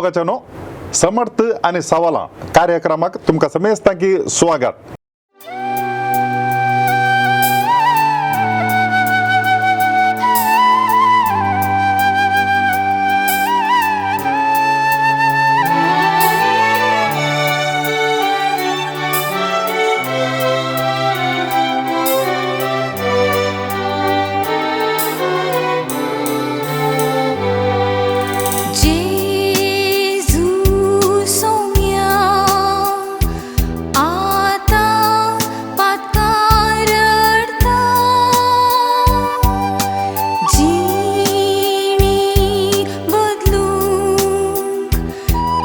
मोगाच्यानो, समर्थ आनी सवालां कार्यक्रमाक तुमकां समेस्तांकी स्वागत. जेजू सोम्या आतां पातकां रडटा जिणी बदलूंक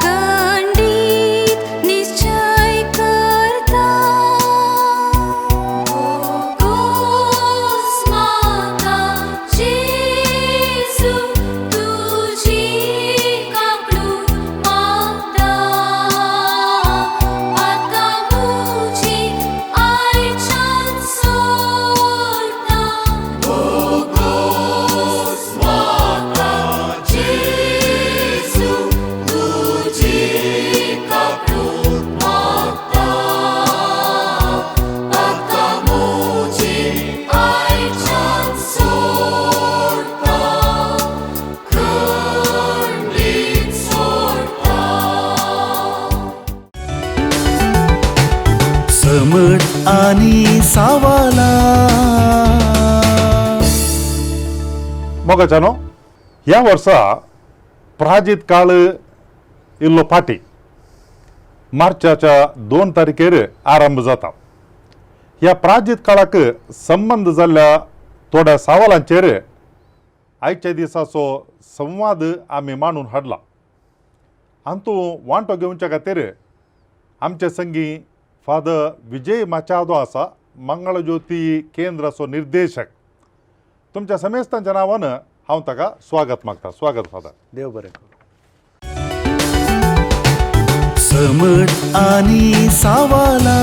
खंडीत निश्चय करता. भोगोस म्हाका जेजू तुजी काकूट मागता, पातकां म्हजी आयच्यान सोडटा. भोगोस म्हाका जेजू तुजी काकूट मागता, पातकां म्हजी आयच्यान सोडटा, खंडीत सोडटा. समट आणि सावाला. मोगाच्यानो, ह्या वर्सा प्राजीत काळ इल्लो फाटी मार्चाच्या 2 तारखेर आरंभ जाता. ह्या प्राजीत काळाक संबंद जाल्ल्या थोड्या सवालांचेर आयच्या दिसाचो संवाद आमी मांडून हाडला. हातूंत वांटो घेवच्या खातीर आमचे संगी फादर विजय माचादो आसा, मंगळज्योती केंद्राचो निर्देशक. तुमच्या समेस्तांच्या नांवान हांव ताका स्वागत मागता. स्वागत फादर. देव बरें करूं. समट आणि सावाला.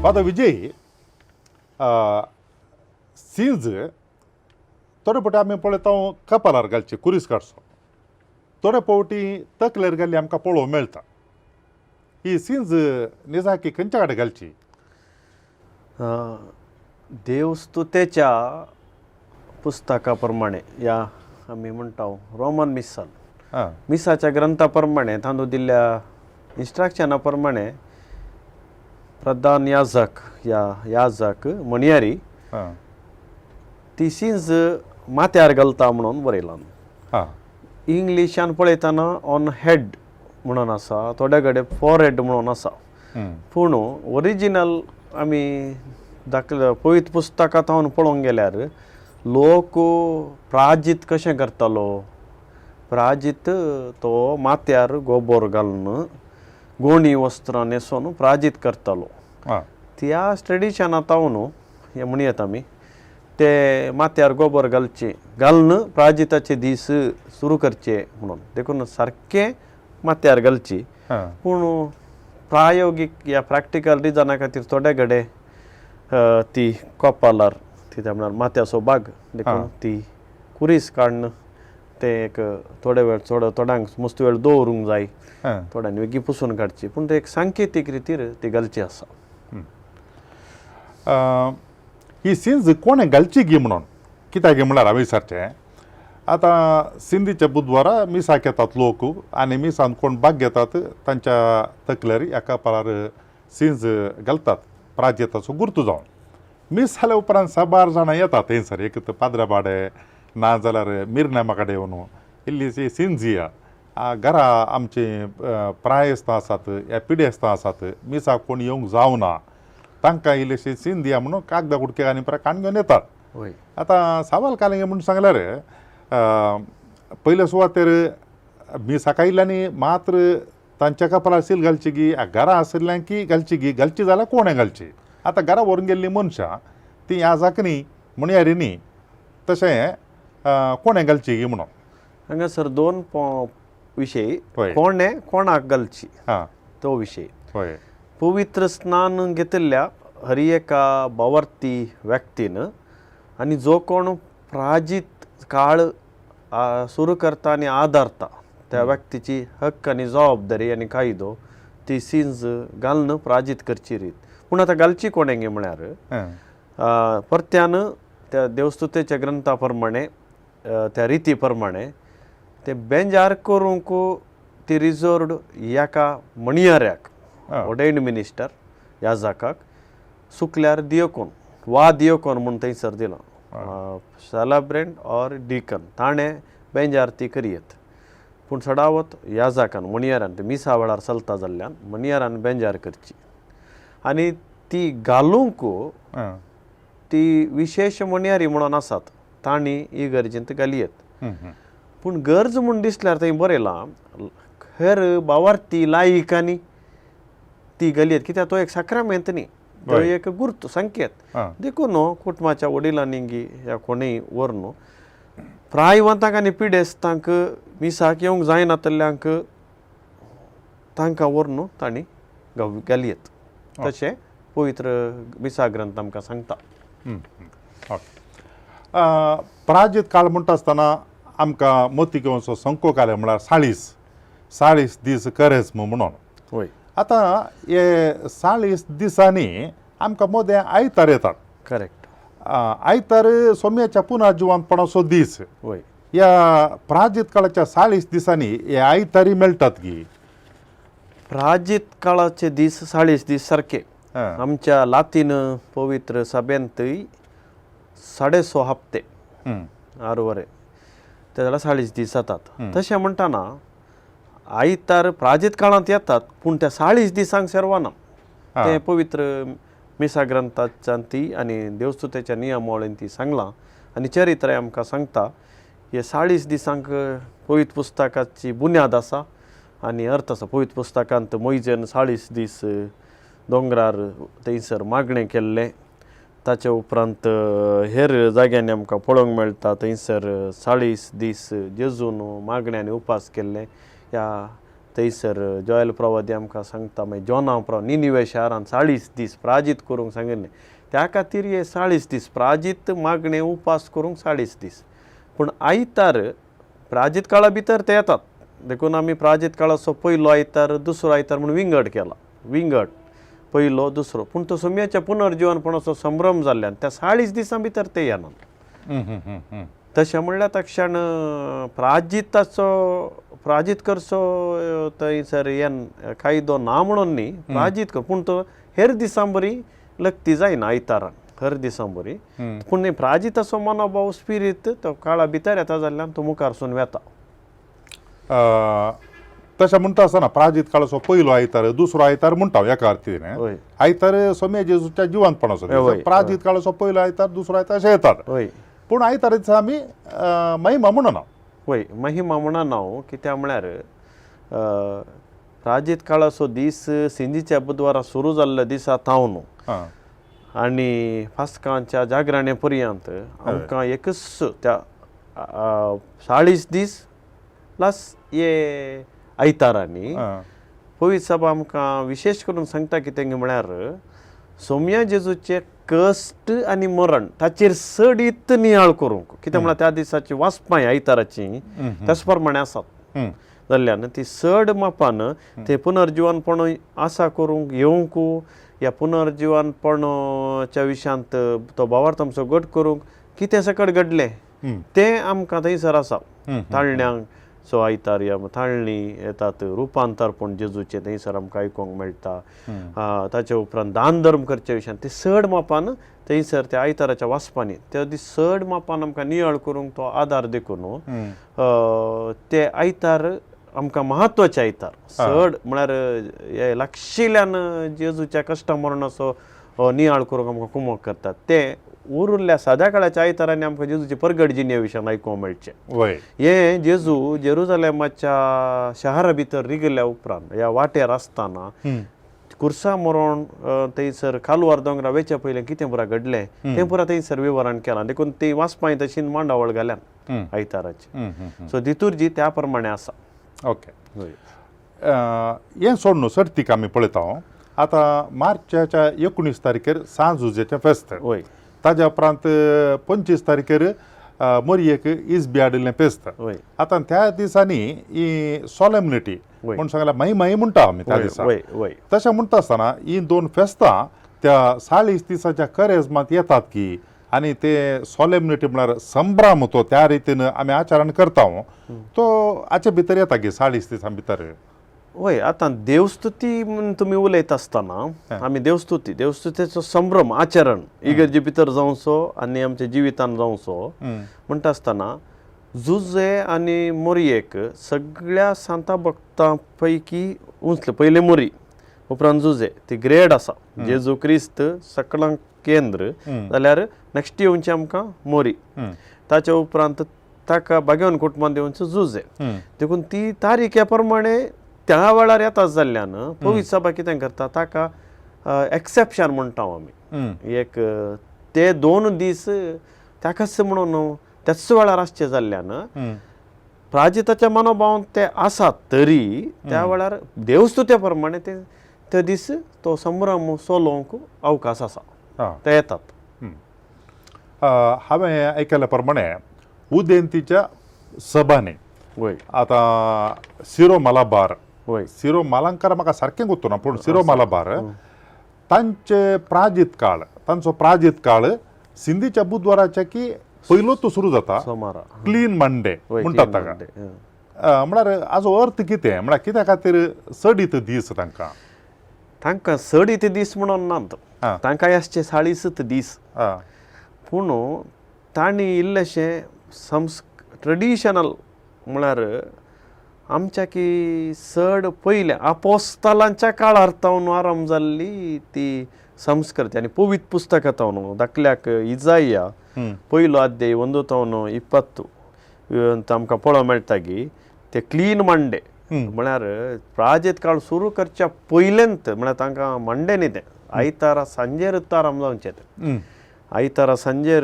फादर विजय, सिंज थोडे फावटी आमी पळयता कपालार घालची, कुरीस काडचो, थोडे फावटी तकलेर घाल्ली आमकां पळोवंक मेळटा. ही सिंज निजाकी खंयच्या कडेन घालची? देवस्तुतेच्या पुस्तका प्रमाणे या आमी म्हणटा रोमन मिसाल, मिसाच्या ग्रंथा प्रमाणे, तांदूळ दिल्ल्या इन्स्ट्रक्शना प्रमाणे प्रधान याजक या याजक म्हणयारी ती सिंज माथ्यार घालता म्हणून बरयलां. इंग्लिशान पळयतना ऑन हेड म्हणून आसा, थोड्या कडेन फॉर हेड म्हणून आसा. पूण ओरिजिनल आमी दाखल पवित्र पुस्तकां थावन पळोवंक गेल्यार लोक प्राजीत कशें करतालो, प्राजीत तो माथ्यार गोबोर घालून गोणी वस्त्रां न्हेसोन प्राजीत करतालो. त्या ट्रेडिशना थावन हें म्हणयत आमी ते माथ्यार गोबर घालचे, घालून प्राजिताचे दीस सुरू करचे म्हणून. देखून सारकें माथ्यार घालची, पूण प्रायोगीक या प्रॅक्टिकल रिजना खातीर थोडे कडेन ती कोपालार ती म्हळ्यार माथ्याचो भाग देखून ती कुरीस काडून ते एक थोडे वेळ थोडो थोड्यांक मस्त वेळ दवरूंक जाय, थोड्यांनी वेगळी पुसून काडची, पूण ते एक सांकेतीक रितीर ती घालची आसा. ही सिंज कोणें घालची गी म्हणून कित्याक म्हणल्यार हांवें विचारचें, आतां सिंदीच्या बुधवारा मिसाक येतात लोक आनी मिसान कोण भाग घेतात तांच्या तकलेर ह्या कपाळार सिंज घालतात प्राजेताचो गुर्तू जावन. मीस जाल्या उपरांत साबार जाणां येतात थंयसर, एक तर पाद्रा बाडे ना जाल्यार मिरनामा कडेन येवन इल्लीशी सिंज या, घरा आमची प्रायस्तां आसात ह्या पिडेस्तां आसात, मिसाक कोण येवंक जावना, तांकां इल्लीशी सिंद दिया म्हणून कागदा कुडके आनी परत काण घेवन येतात. आतां सावाल कालिंग म्हणून सांगल्यार पयले सुवातेर मिसाक आयिल्ल्यांनी मात्र तांच्या कपाळार सील घालची गी, घरा आशिल्ल्यान की घालची गी, घालची जाल्यार कोणें घालची? आतां घरा व्हरून गेल्लीं मनशां तीं ह्या जाकनी म्हणयारी न्ही, तशें कोणें घालची गी म्हणून? हांगासर दोन विशय, कोणें कोणाक घालची तो विशय. पवित्र स्नान घेतिल्ल्या हर एका भावार्थी व्यक्तीन आनी जो कोण प्राजीत काळ सुरू करता आनी आदारता त्या व्यक्तीची हक्क आनी जबाबदारी आनी कायदो ती सिंज घालून प्राजीत करची रीत. पूण आतां घालची कोणें म्हळ्यार परत्यान त्या देवस्तुतेच्या ग्रंथा प्रमाणे त्या रिती प्रमाणे ते बेंजार करूंक ती रिजर्वड एका मणियाऱ्याक ऑर्डेन्ड मिनिस्टर याजाकाक सुकल्यार दियोकोन वा दियोकोन म्हूण थंयसर दिलां, सेलेब्रेंट ऑर डिकन, ताणें बेंजार ती करयेत. पूण चडावत याजाकान मणियारान ते मिसा वेळार चलता जाल्ल्यान मणियारान बेंजार करची आनी ती घालूंक ती विशेश मणियारी म्हणून आसात तांणी ही गरजेंत घालयेत. पूण गरज म्हूण दिसल्यार थंय बरयलां हेर भावार्थी लायकांनी ती घालयेत, कित्याक तो एक साक्रामेंत न्ही, तो एक गुर्त संकेत. देखून कुटुंबाच्या वडिलांनी ह्या कोणूय व्हरून प्रायवंतांक आनी पिडेस्तांक मिसाक येवंक जायनातल्ल्यांक तांकां व्हरून तांणी घालयेत, तशें पवित्र मिसा ग्रंथ आमकां सांगता. पराजीत काळ म्हणटा आसतना आमकां मती घेवचो संको काल म्हळ्यार 40 दीस करेज्म म्हणून. वय आतां हे 40 दिसांनी आमकां मदें आयतार येतात. करेक्ट. आयतार सोम्याच्या पुनर्जिवंतपणाचो दीस. वय ह्या प्राजीत काळाच्या 40 दिसांनी हे आयतारी मेळटात की प्राजीत काळाचे दीस 40 दीस सारके आमच्या लातीन पवित्र सभेंतय 6.5 हप्ते 6 वरे ते जाल्यार 40 दीस जातात. तशें म्हणटना आयतार प्राजीत काळांत येतात पूण त्या 40 दिसांक सर्वाना ते पवित्र मिसा ग्रंथाच्यान ती आनी देवस्तुतेच्या नियमावळीन ती सांगलां आनी चरित्र आमकां सांगता हे 40 दिसांक पवित्र पुस्तकाची बुन्याद आसा आनी अर्थ आसा. पवित्र पुस्तकांत मोयजेन 40 दीस दोंगरार थंयसर मागणें केल्लें, ताचे उपरांत हेर जाग्यांनी आमकां पळोवंक मेळटा थंयसर 40 दीस जेजून मागणें आनी उपास केल्ले. ह्या थंयसर जोयल प्रवादी आमकां सांगता, मागीर जोना प्रवादी निनिवे शारान 40 दीस प्राजीत करूंक सांगिल्लें. त्या खातीर हे 40 दीस प्राजीत मागणें उपास करूंक 40 दीस. पूण आयतार प्राजीत काळा भितर ते येतात, देखून आमी प्राजीत काळाचो पयलो आयतार दुसरो आयतार म्हूण विंगड केला, विंगड पयलो दुसरो. पूण तो सोम्याच्या पुनर्जिवनपणाचो संभ्रम जाल्ल्यान त्या 40 दिसां भितर ते येनात. तशें म्हणल्यार तक्षण प्राजिताचो प्राजीत करचो थंयसर येन कायदो ना म्हणून न्ही, प्राजीत कर पूण तो हेर दिसां बरी लग्ती जायना आयतारान हर दिसां बरी. पूण न्ही प्राजिताचो मनोभाव स्पिरीत तो काळा भितर येता जाल्ल्यान तो मुखारसून वेता. तशें म्हणटा आसतना प्राजीत काळाचो पयलो आयतार दुसरो आयतार म्हणटा एका अर्थीन आयतार सोम्या जेजूच्या जिवंतपणाचो, प्राजीत काळाचो पयलो आयतार दुसरो आयतार अशें येतात. पूण आयतार दिसा आमी महिमा म्हणना. वय महिमा म्हणना कित्याक म्हळ्यार प्राजीत काळाचो दीस सिंधीच्या बुधवारा सुरू जाल्ल्या दिसा थावन आनी फास्कांच्या जागरणे पर्यंत आमकां एकच त्या 40 दीस प्लस हे आयतारांनी पवित्र सभा आमकां विशेश करून सांगता कितें म्हळ्यार सोम्या जेजूचे कश्ट आनी मरण ताचेर चडीत नियाळ करूंक, कित्याक म्हळ्यार त्या दिसाची वाचपां आयताराची त्याच प्रमाणे आसात जाल्ल्यान ती चड मापान ते पुनर्जिवनपण आसा करूंक येवंक ह्या पुनर्जिवनपणाच्या विशयांत तो भावार्थ आमचो घट करूंक कितें सकट घडलें तें आमकां थंयसर आसा. ताळण्यांक सो आयतार या ताळणी येतात रुपांतरपण जेजूचें थंयसर आमकां आयकूंक मेळटा. ताचे उपरांत दान धर्म करच्या विशयान ते चड मापान थंयसर त्या आयताराच्या वाचपांनी त्या दीस चड मापान आमकां नियाळ करूंक तो आदार देखून ते आयतार आमकां म्हत्वाचे आयतार चड म्हळ्यार हे लागशिल्ल्यान जेजूच्या कश्टा मरणाचो नियाळ करूंक आमकां कुमक करतात. ते उरिल्ल्या साद्या काळाच्या आयतारांनी आमकां जेजूची परगट जिणे विशयान आयकूंक मेळचें. हें जेजू जेरुजालेमाच्या शहरा भितर रिगिल्ल्या उपरांत ह्या वाटेर आसतना कुर्सा मरण थंयसर कालवार दोंगरा वेच्या पयलें कितें पुरा घडलें तें पुरा थंयसर विवरण केलां, देखून ती वाचपां तशीन मांडावळ घाल्यान आयताराची. सो दितुर्जी त्या प्रमाणे आसा. ओके हें सोडून सर्तीक आमी पळयता. आतां मार्चाच्या 19 तारखेर सांजुजेचें फेस्त, वय ताज्या उपरांत 25 तारखेर मोरयेक इजबी हाडिल्लें पेस्त. आतां त्या दिसांनी ही सोलेमनिटी म्हूण सांगल्यार माई माई म्हणटा आमी त्या दिसा. वय वय तशें म्हणटा आसतना ही दोन फेस्तां त्या 40 दिसाच्या करेजमात येतात की आनी ते सोलेमनिटी म्हळ्यार संभ्रम तो त्या रितीन आमी आचरण करता तो हाचे भितर येता की 40 दिसां भितर. वय, आतां देवस्तुती म्हूण तुमी उलयता आसतना आमी देवस्तुती, देवस्तुतेचो संभ्रम आचरण इगर्जे भितर जावचो आनी आमच्या जिवितान जावचो म्हणटा आसतना जुजे आनी मोरयेक सगळ्या सांता भक्तां पैकी उंचले, पयले मोरी उपरांत जुजे, ती ग्रेड आसा. जेजू क्रिस्त सकलांक केंद्र जाल्यार नेक्स्ट येवचें आमकां मोरी, ताच्या उपरांत ताका बागेवन कुटुंबान येवचो जुजे. देखून ती तारीखे प्रमाणे त्या वेळार येता जाल्ल्यान पवित्र सभा कितें करता ताका एक्सेप्शन म्हणटा आमी, एक ते 2 दीस ताकाच म्हणून त्याच वेळार आसचे जाल्ल्यान प्राजिताच्या मनोभावान ते आसात तरी त्या वेळार देवस्तुते प्रमाणे ते ते दीस तो संभ्रम सोलोवंक अवकाश आसा, ते येतात. हांवें आयकल्या प्रमाणे उदेंतीच्या सभांनी आतां सिरो मलाबार, सिरो मालांकार म्हाका सारकें गुत्तो ना पूण सिरो मलाबार तांचे प्राजीत काळ, तांचो प्राजीत काळ सिंधीच्या बुधवाराच्या की पयलोच सुरू जाता, सोमारा क्लीन मंडे म्हणटात ताका. म्हळ्यार हाजो अर्थ कितें, म्हळ्यार कित्या खातीर चडीत दीस तांकां? तांकां चडीत दीस म्हणून नात, तांकां आसचे 40 दीस, पूण तांणी इल्लेशें ट्रेडिशनल म्हळ्यार आमच्या की चड पयलें आपोस्तालांच्या काळार तावन आरंभ जाल्ली ती संस्कृती आनी पवित्र पुस्तकां तावन दाखल्याक इजाया पयलो अध्याय 1 तावन 20 आमकां पळोवंक मेळटा की ते क्लीन मंडे म्हळ्यार प्राजीत काळ सुरू करच्या पयलेंत, म्हळ्यार तांकां मंडे न्ही तें आयतारा सांजेर आरंभ जावचें तें, आयतारा सांजेर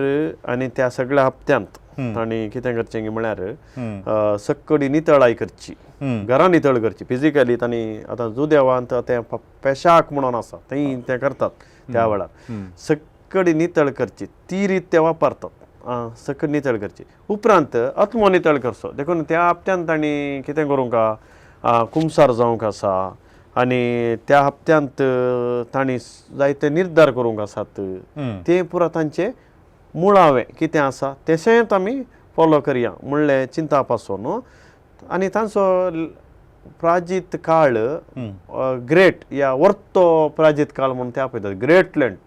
आनी त्या सगळ्या हप्त्यांत तांणी कितें करचें की म्हळ्यार सक्कडी नितळाय करची, घरां नितळ करची फिजिकली. तांणी आतां जुदेवांत तें पेशाक म्हणून आसा थंय तें करतात त्या वेळार, सक्कडी नितळ करची ती रीत ते वापरतात, सक्कडी नितळ करची. उपरांत आत्मो नितळ करचो, देखून त्या हप्त्यांत तांणी कितें करूंक कुमसार जावंक आसा आनी त्या हप्त्यांत तांणी जायते निर्धार करूंक आसात, ते पुरा तांचे मुळावें कितें आसा तेशेंच आमी फॉलो करया म्हणलें चिंता पासून. आनी तांचो प्राजीत काळ ग्रेट या वर्तो प्राजीत काळ म्हणून ते आपयतात, ग्रेट लेंट.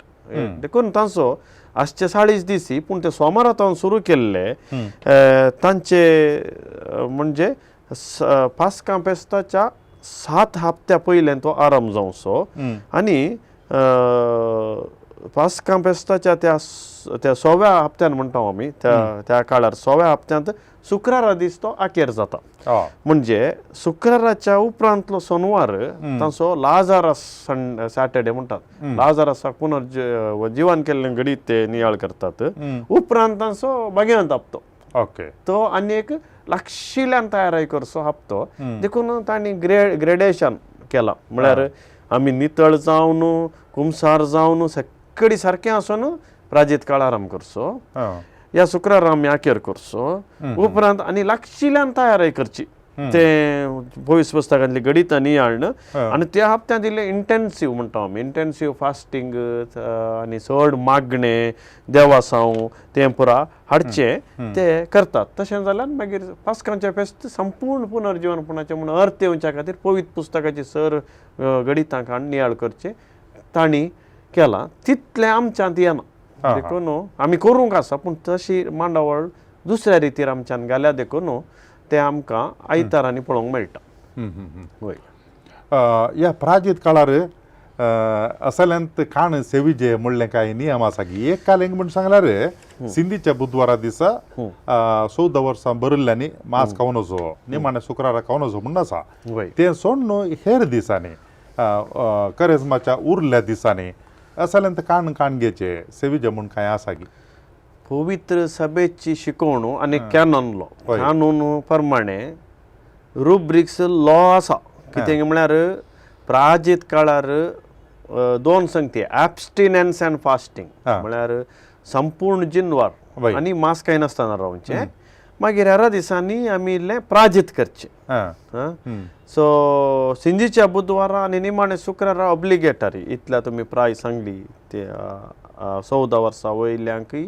देखून तांचो आजचे 40 दीस, पूण ते सोमारा तावन सुरू केल्ले तांचे म्हणजे पास्कां फेस्ताच्या 7 हप्त्या पयल्यान तो आरंभ जावचो आनी पास्कां फेस्ताच्या त्या त्या 100व्या हप्त्यान म्हणटा आमी त्या त्या काळार 100व्या हप्त्यांत शुक्रारा दीस तो आखेर जाता. म्हणजे शुक्राराच्या उपरांतलो सोनवार तांचो लाजारस सॅटर्डे म्हणटात, लाजारसाक पुनर्जिवन केल्लें घडीत ते नियाळ करतात. उपरांत तांचो बागेवंत हप्तो, तो आनी एक लागशिल्ल्यान तयाराय करचो हप्तो. देखून तांणी ग्रेडेशन केलां, म्हळ्यार आमी नितळ जावन कुमसार जावन सक्कडी सारकें आसून प्राजीत काळ आराम करचो, ह्या शुक्रारा आमी आखेर करचो, उपरांत आनी लागशिल्ल्यान तयाराय करची ते भविष्य पुस्तकांतली गणितां नियाळण. आनी त्या हप्त्यांत इल्लें इंटेन्सीव म्हणटा आमी, इंटेन्सीव फास्टींग आनी चड मागणें देवासांव तें पुरा हाडचें ते करतात. तशें जाल्यार मागीर पास्कांचें फेस्त संपूर्ण पुनर्जिवनपणाचें म्हूण अर्थ येवच्या खातीर पवित्र पुस्तकाची सर गणितां काडून नियाळ करचें तांणी केलां. तितलें आमच्यांत येना, देखून आमी करूंक आसा पूण तशी मांडावळ दुसऱ्या रितीर आमच्यान घाल्या, देखून ते आमकां आयतारांनी पळोवंक मेळटा. वय, ह्या प्राजीत काळार असल्यांत काण सेविजे म्हणलें कांय नियम आसा की एक कालेंग म्हण सांगल्यार सिंधीच्या बुधवारा दिसा 14 वर्सां भरिल्ल्यांनी मांस खावन वचो, निमाणे शुक्रारा खावन वचो म्हूण आसा. तें सोडून हेर दिसांनी करेजमाच्या उरल्या दिसांनी असल्यांत काण काण घेचे सेविजे म्हूण कांय आसा की? पवित्र सभेची शिकवण आनी कॅनन लॉ, कानून प्रमाणे रुब्रिक्स लॉ आसा. कितें म्हळ्यार प्राजीत काळार 2 संगती, एबस्टिनन्स अँड फास्टींग, म्हळ्यार संपूर्ण जिनवार आनी मास खायनासतना रावचें. मागीर हेरा दिसांनी आमी इल्लें प्राजीत करचें. सो सिंजीच्या बुधवारा आनी निमाणे शुक्रारा ऑब्लिगेटरी इतल्या तुमी प्राय सांगली ते 14 वर्सां वयल्यांकय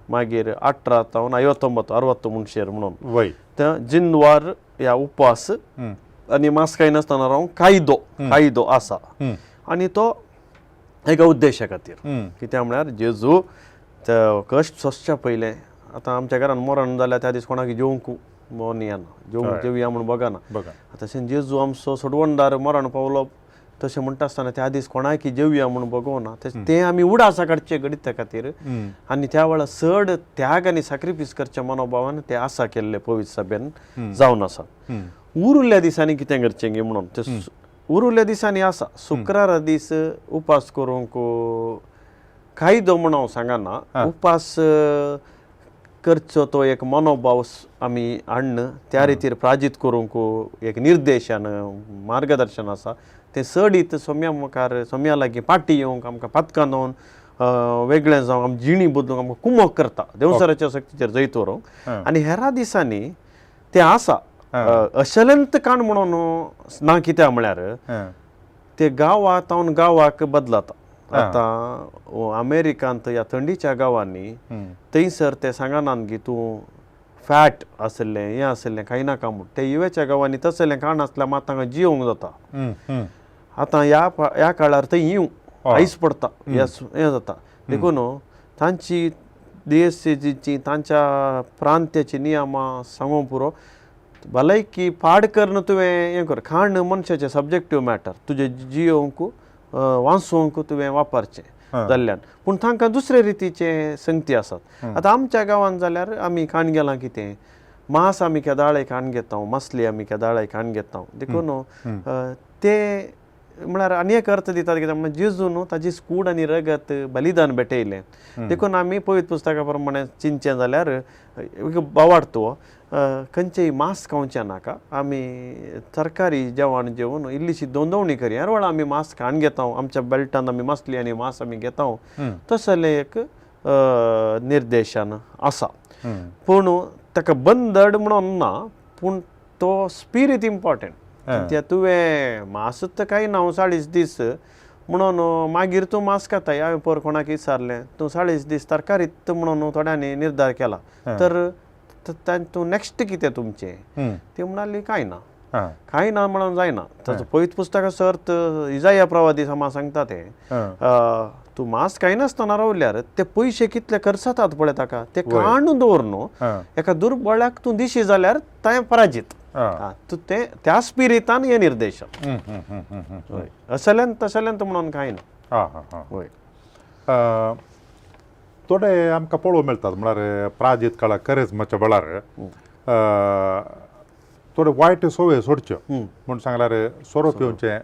मागीर 18 तावन 59 60 मनशेर म्हणून ते जिनवार ह्या उपास आनी मास खायनासतना रावूंक कायदो कायदो आसा आनी तो एका उद्देशा खातीर. कित्याक म्हळ्यार जेजू कश्ट सोंसच्या पयलें आतां आमच्या घरान मरण जाल्यार त्या दीस कोणाक जेवंक मन येना, जेवंक जेवया म्हूण बगना. आतां तशें जेजू आमचो सोडवणदार मरण पावलो तशें म्हणटा आसतना त्या दीस कोणाक जेवया म्हूण बगोना, तें आमी उडासा काडचे घडीत त्या खातीर. आनी त्या वेळार चड त्याग आनी सॅक्रिफायस करच्या मनोभावान ते आसा केल्ले पवित्र सभेन जावन आसा. उरुल्ल्या दिसांनी कितें करचें गे म्हणून ते उरुल्ल्या दिसांनी आसा शुक्रारा दीस उपास करूंक कायदो म्हूण हांव सांगना, उपास करचो तो एक मनोभाव आमी हाडन त्या रितीर प्राजीत करूंक एक निर्देशन मार्गदर्शन आसा. तें चडीत सोम्या मुखार सोम्या लागीं पाटी येवंक आमकां पातकां जावन वेगळें जावंक आमची जिणी बदलूंक आमकां कुमक करता देवसराच्या शक्तीचेर जैत व्हरूंक. आनी हेरा दिसांनी तें आसा अशलंत काण म्हणून ना, कित्याक म्हळ्यार ते गांवा तावन गांवाक बदलता. आतां अमेरिकांत ह्या थंडीच्या गांवांनी थंयसर ते सांगनात की तूं फॅट आसलें हें आसलें कांय नाका म्हूण, ते युएच्या गांवांनी तसलें काण आसल्यार मात तांकां जियोंक जाता. आतां ह्या ह्या काळार थंय येवं आयस पडटा हें जाता, देखून तांची देशाची तांच्या प्रांत्याची नियमां सांगूंक पुरो. भलायकी पाड करून तुवें हें कर, खाण मनशाचें सब्जेक्टीव मॅटर, तुजें जियोवंक वाचोवंक तुवें वापरचें जाल्ल्यान, पूण तांकां दुसरे रितीचे संगती आसात. आतां आमच्या गांवांत जाल्यार आमी खाण गेलां कितें मांस आमी केदाळे खाण घेता, मासली आमी केदाळे खाण घेता, देखून ते म्हळ्यार आनी एक अर्थ दितात कित्याक म्हळ्यार जेजू न्हू ताजी कूड आनी रगत बलिदान भेटयलें, देखून आमी पवित्र पुस्तका प्रमाणे चिंतचें जाल्यार एक बावाडतो खंयचेय मांस खावचें नाका, आमी तरकारी जेवण जेवन इल्लीशी दोंदवणी करी. ह्या वेळार आमी मांस खाण घेता, आमच्या बेल्टान आमी मासली आनी मांस आमी घेता, तसलें एक निर्देशन आसा. पूण ताका बंदड म्हणून ना, पूण तो स्पिरीट इम्पॉर्टंट. कित्याक तुवें मांस तर कांय ना 40 दीस म्हणून मागीर तूं मांस खाता. हांवें पोर कोणाक विचारलें तूं 40 दीस तरकारीत म्हणून थोड्यांनी निर्धार केला तर तूं नॅक्स्ट कितें तुमचें, ती म्हणाली कांय ना, कांय ना म्हणून जायना. ताचो पवित्र पुस्तकाचो अर्थ इजाया प्रवादी समा सांगता तें तूं मांस खायनासतना रावल्यार ते पयशे कितले खर्चातात पळय ताका ते काडून दवर न्हू, एका दुर्बळ्याक तूं दिशी जाल्यार तें पराजीत. तूं तें त्या स्पिरितान हें निर्देशन असल्यान तसल्यान म्हणून कांय ना. हय, थोडे आमकां पळोवंक मेळटात म्हळ्यार प्राजीत काळा करेज्माच्या वेळार थोडे वायट संवय सोडच्यो म्हूण सांगल्यार सोरो पिवचें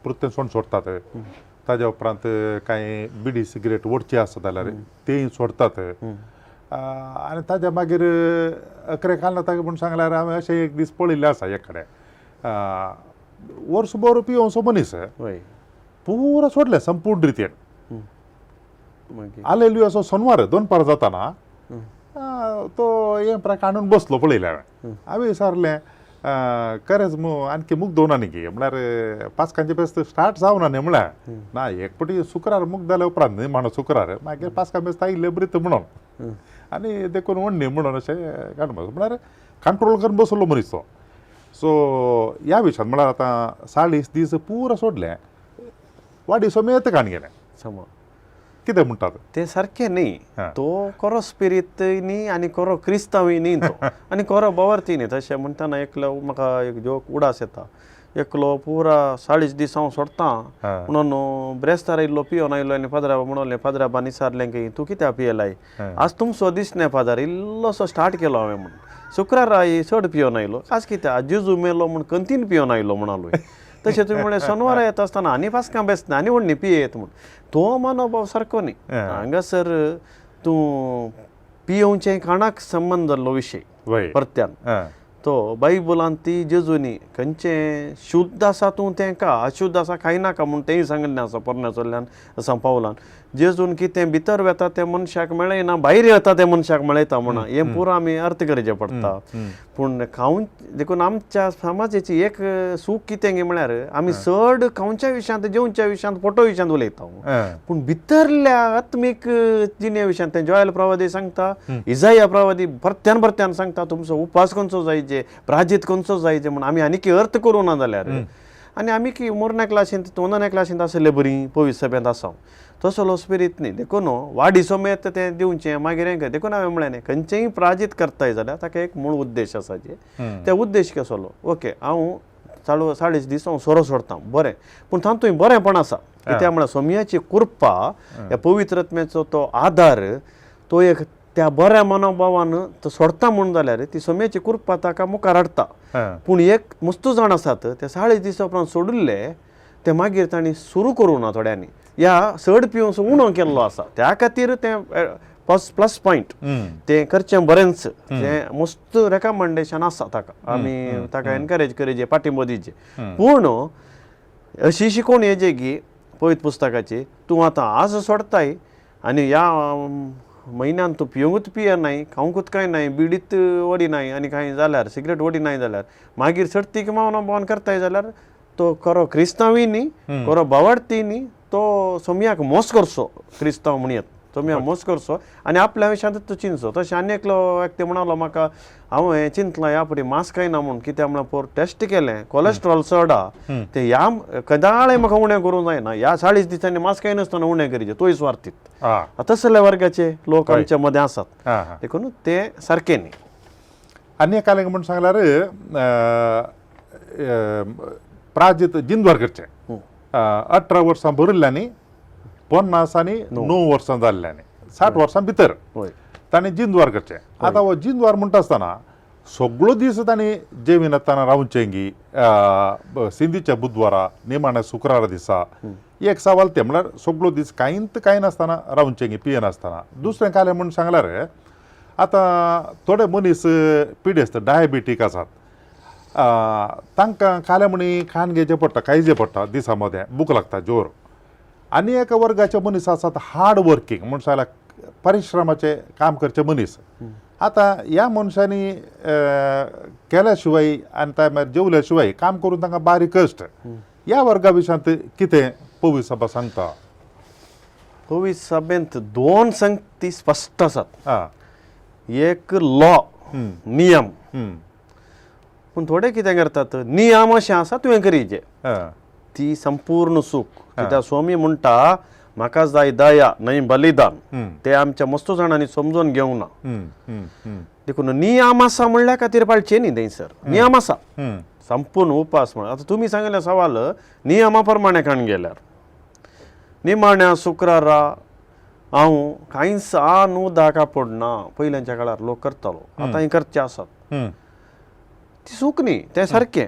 पृत्तें सोड सोडटात, ताज्या उपरांत कांय बिडी सिगरेट ओडची आसता जाल्यार तेय सोडटात, आनी ताज्या मागीर अकरे खाला ताका म्हूण सांगल्यार हांवें अशें एक दीस पळयल्लें आसा एक कडेन वर्स भर पिवंचो मनीस पुरो सोडलें संपूर्ण रितीन. आलेली असो सोनवार दोनपार जाताना तो हें प्राक हाडून बसलो पळयलें हांवें. हांवें विचारलें खरेंच मू आणखी मुग्दोना न्ही गे म्हळ्यार पास्कांचे फेस्त स्टार्ट जावना न्ही म्हळ्यार ना एक पटी शुक्रार मुग्द जाल्या उपरांत न्ही माणूस शुक्रार मागीर पास्कां फेस्त आयिल्लें ब्रीत म्हणून आनी देखून वण्णी म्हणून अशें काडून बस म्हळ्यार कंट्रोल करून बसलो मनीस तो. सो ह्या विशयान म्हळ्यार आतां 40 दीस पुरो सोडलें वाडी समेत काण गेलें समा कितें म्हणटात ते सारकें न्ही. तो कोरो स्पिरीत न्ही आनी कोरो क्रिस्तांवय न्ही तो आनी कोरो बवर्थी न्ही. तशें म्हणटना एकलो म्हाका एक जोक उडास येता, एकलो पुरा 40 दीस हांव सोडटा म्हणून ब्रेस्तार इल्लो पियोन आयलो आनी फादरा म्हणलें फादराबान विचारलें की तूं कित्याक पियेलाय आज तुमचो दीस न्ही फादर इल्लोसो स्टार्ट केलो हांवें म्हणून शुक्रारा चड पियोन आयलो आज कित्याक जेजू मेलो म्हूण कंतीन पियोन आयलो म्हणालो. तशें तुमी म्हणलें सोनवारा येता आसतना आनी पास्कां बेसना आनी व्हडली पियेत म्हूण तो मनोभाव सारको न्ही. हांगासर तूं पियोवचें खाणाक संबंद जाल्लो विशय परत्यान तो बायबलांत ती जेजूनी खंयचें शुद्ध आसा तूं तें का अशुद्ध आसा खाय नाका म्हूण तेंय सांगिल्लें आसा पोरण्या चोल्ल्यान पावलान जेजून कितें भितर वेता तें मनशाक मेळना, भायर येता तें मनशाक मेळयता म्हणा, हें पुरो आमी अर्थ करचें पडटा. पूण खावन देखून आमच्या समाजाची एक सूख कितें गे म्हळ्यार आमी चड खावच्या विशयांत, जेवच्या विशयांत, फोटो विशयांत उलयता, पूण भितरल्या आत्मीक जिणे विशयांत तें जोयल प्रवादी सांगता, इजाया प्रवादी परत्यान परत्यान सांगता, तुमचो उपास खंयचो जायचे, प्राजीत खंयचो जायचे म्हूण आमी आनीक अर्थ करूं ना जाल्यार. आनी आमी की मोरण्या क्लासींत तोंदण्या क्लासींत आसले बरी पवित्र सभेंत आसा तसलो स्पिरीत न्ही. देखून वाडी समेत तें दिवचें मागीर हें देखून हांवें म्हणलें न्ही खंयचेंय प्राजीत करताय जाल्यार ताका एक मूळ उद्देश आसा जे त्या उद्देश कसलो, ओके हांव 40 दीस हांव सोरो सोडटा बरें, पूण तातूंत बरेंपण आसा कित्याक म्हळ्यार सोमयाची कृपा ह्या पवित्र आत्म्याचो तो आदार तो एक त्या बऱ्या मनोभावान तो सोडटा म्हूण जाल्यार ती सोम्याची कृपा ताका मुखार हाडटा. पूण एक मस्तू जाण आसात ते 40 दिसां उपरांत सोडिल्ले ते मागीर तांणी सुरू करूं ना थोड्यांनी या चड पिवन उणो केल्लो आसा, त्या खातीर तें प्लस पॉयंट तें करचें बरेंच, तें मस्त रेकमेंडेशन आसा ताका, आमी ताका एनकरेज करचें, पाठिंबो दिवचें. पूण अशी शिकोवणी हेजे की पवित्र पुस्तकाची तूं आतां आज सोडताय आनी ह्या म्हयन्यान तूं पिवंकूच पियनाय, खावंकूच कांय नाय, बिडीत ओडिनाय आनी कांय जाल्यार सिगरेट ओडिनाय जाल्यार मागीर सर्तीक मावन भोवन करताय जाल्यार तो खरो क्रिस्तांवूय न्ही, खरो भावार्थी न्ही, तो सोमयाक मोस करचो क्रिस्तांव म्हणयत, सोमयाक मोस करचो आनी आपल्या विशयांत तो चिंतचो. तशें आनी एकलो व्यक्ती म्हणालो म्हाका हांव हें चिंतलां ह्या फुडें मास्क खायना म्हूण, कित्याक म्हळ्यार पोर टेस्ट केलें कोलेस्ट्रॉल चड आहा तें ह्या कदाळय म्हाका उणें करूंक जायना, ह्या 40 दिसांनी मास्क खायनासतना उणें करीचें, तोय स्वार्थीत. तसल्या वर्गाचे लोक आमच्या मदें आसात, देखून ते सारकें न्ही. आनी एक आलें म्हूण सांगल्यार प्राजीत जिंदवार करचें 18 वर्सां भरिल्ल्यांनी 50 आनी 9 वर्सां जाल्ल्यांनी 60 वर्सां भितर ताणें जिंदवार करचें. आतां हो जिंदवार म्हणटा आसतना सगळो दीस ताणें जेविनासतना रावचें गी सिंधीच्या बुधवारा निमाण्या शुक्रारा दिसा एक सवाल तें म्हळ्यार सगळो दीस कांयच कांय नासतना रावचें गी पियनासतना. दुसरें कालें म्हूण सांगल्यार आतां थोडे मनीस पिडेस्त डायबिटीक आसात, तांकां खाल्या म्हणी खाण घेवचें पडटा, खायचें पडटा, दिसा मदें भूक लागता जोर. आनी एका वर्गाचे मनीस आसात हार्ड वर्कींग म्हण सांगल्यार परिश्रमाचें काम करचे मनीस. आतां ह्या मनशांनी केल्या शिवाय आनी त्या मागीर जेवल्या शिवाय काम करून तांकां बारीक कश्ट. ह्या वर्गा विशयांत कितें पवित्र सभा सांगता? पवित्र सभेंत दोन संगती स्पश्ट आसात, एक लॉ नियम, पूण थोडे कितें करतात नियम अशें आसा तुवें करीचे, ती संपूर्ण सूख. कित्याक स्वामी म्हणटा म्हाका जाय दया न्हय बलिदान, ते आमच्या मस्त जाणांनी समजून घेवंक ना. देखून नियम आसा म्हणल्या खातीर पाळचें न्ही थंयसर नियम आसा संपूर्ण उपास म्हण. आतां तुमी सांगिल्लें सवाल नियमा प्रमाणे खाण गेल्यार निमाण्या शुक्रारा हांव कांयच आन उदक पडना, पयल्यांच्या काळार लोक करतालो, आतां हें करचे आसात, ती चूक न्ही, तें सारकें,